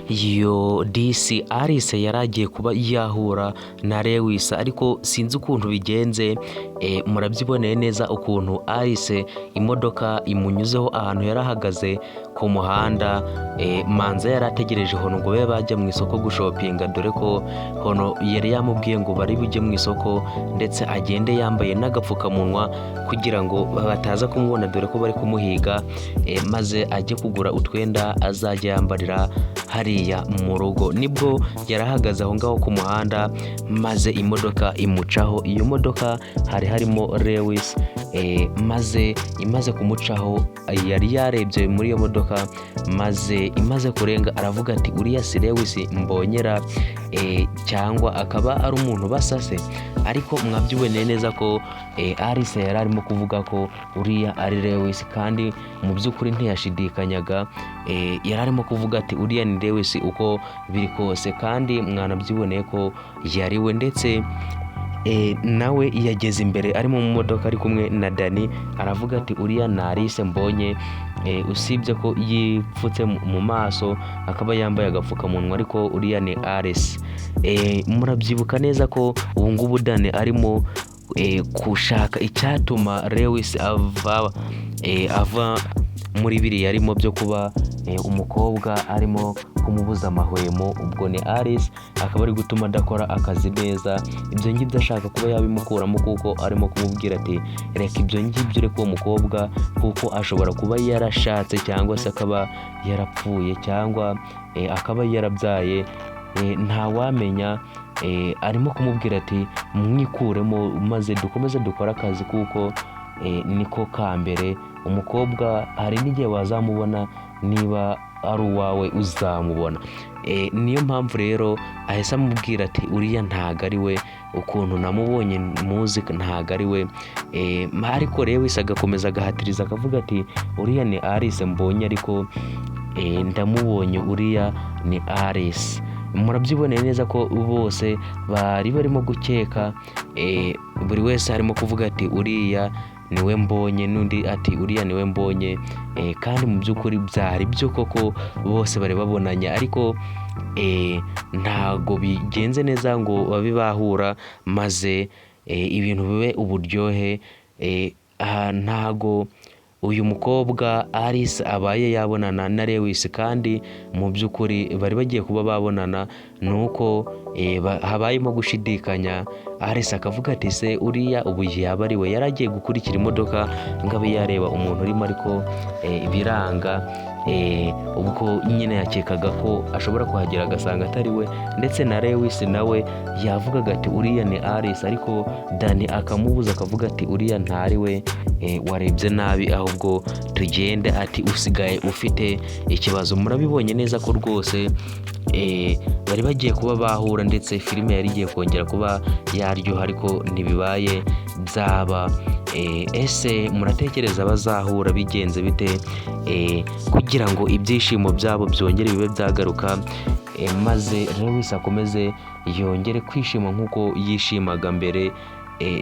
Yo disi, Alice yari agiye kuba yahura na Lewis, ariko sinzi ukuntu bigenze. Murabyiboneye neza ukuntu Alice imodoka imunyuzeho ahantu yari ahagaze ku muhanda. Manza yari ategereje Hono ngo babe bajya mu isoko gushopinga, dore ko Hono yari yamubwiye ngo bari bujye mu isoko, ndetse agende yambaye n'agapfukamunwa kugira ngo bataza kumubona, dore ko bari kumuhiga, maze ajye kugura utwenda azajya yambarira hariya mu rugo. Nibwo yari ahagaze aho ngaho ku muhanda, maze imodoka imucaho. Iyo modoka hari harimo Lewis. Maze imaze kumucaho, yari yarebye muri iyo modoka, maze imaze kurenga aravuga ati: "Uriya si Lewis mbonyera, cyangwa akaba ari umuntu basase?" Ariko mwabyiboneye neza ko Alice yari arimo kuvuga ko uriya ari Lewis, kandi mu by'ukuri ntiyashidikanyaga. Yari arimo kuvuga ati: "Uriya ni Lewis uko biri kose." Kandi mwanabyiboneye ko yari we, ndetse nawe yageze imbere ari mu modoka ari kumwe na Dani, aravuga ati: "Uriya ni Alice mbonye, usibye ko yipfutse mu maso, akaba yambaye agapfukamunwa, ariko uriya ni Alice." Murabyibuka neza ko ubu ngubu Dani arimo gushaka icyatuma Lewis ava muri biriya arimo byo kuba umukobwa arimo kumubuza amahwemo. Ubwo ni Alice, akaba ari gutuma adakora akazi neza. Ibyo ngibyo ashaka kuba yabimukuramo, kuko arimo kumubwira ati: "Reka ibyo ngibyo, reka uwo mukobwa, kuko ashobora kuba yarashatse, cyangwa se akaba yarapfuye, cyangwa akaba yarabyaye, ntawamenya." Arimo kumubwira ati: "Mwikuremo, maze dukomeze dukore akazi, kuko niko ka mbere. Umukobwa hari n'igihe wazamubona, niba ari uwawe uzamubona." Niyo mpamvu rero ahise amubwira ati: "Uriya ntago ari we, ukuntu namubonye muzi ntago ari we." Ariko Lewis agakomeza agahatiriza, akavuga ati: "Uriya ni Alice mbonye, ariko ndamubonye, uriya ni Alice." Murabyiboneye neza ko bose bari barimo gukeka, buri wese arimo kuvuga ati: "Uriya niwe mbonye," n'undi ati: "Uriya niwe mbonye." Kandi mu by'ukuri byari byo koko, bose bari babonanye, ariko ntago bigenze neza ngo babe bahura maze ibintu bibe uburyohe. Ntago uyu mukobwa Alice abaye yabonana na Lewis, kandi mu by'ukuri bari bagiye kuba babonana, ni uko habayemo gushidikanya. Alice akavuga ati: "Se uriya ubu yaba ari we?" Yari agiye gukurikira imodoka ngo abe yareba umuntu urimo, ariko biranga. Ubwo nyine yakekaga ko ashobora kuhagera agasanga atari we, ndetse na Lewis nawe yavugaga ati: "Uriya ni Alice," ariko Dani akamubuza, akavuga ati: "Uriya ntari we, warebye nabi, ahubwo tugende." Ati: "Usigaye ufite ikibazo." Murabibonye neza ko rwose bari bagiye kuba bahura, ndetse filime yari igiye kongera kuba yaryoha, ariko ntibibaye byaba. Ese muratekereza bazahura bigenze bite kugira ngo ibyishimo byabo byongere bibe byagaruka, maze Lewis akomeze yongere kwishima nk'uko yishimaga mbere,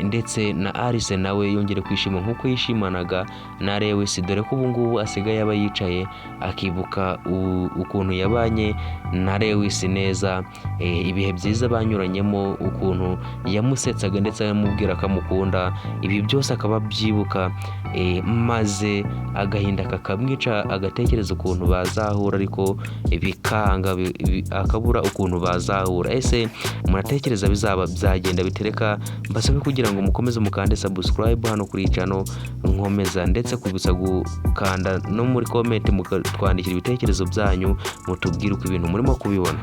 ndetse na Alice nawe yongere kwishima nk'uko yishimanaga na Lewis, dore ko ubu ngubu asigaye aba yicaye akibuka ukuntu yabanye na Lewis neza, ibihe byiza banyuranyemo, ukuntu yamusetsaga ndetse amubwira ko amukunda, ibi byose akaba abyibuka, maze agahinda kakamwica, agatekereza ukuntu bazahura, ariko bikanga, akabura ukuntu bazahura. Ese muratekereza bizaba byagenda bitereka? Mbasabe kugira ngo mukomeze mukande subscribe hano kuri channel nkomeza, ndetse kubitsa gukanda no muri comment, mukatwandikira ibitekerezo byanyu, mutubwire uko ibintu murimo kubibona.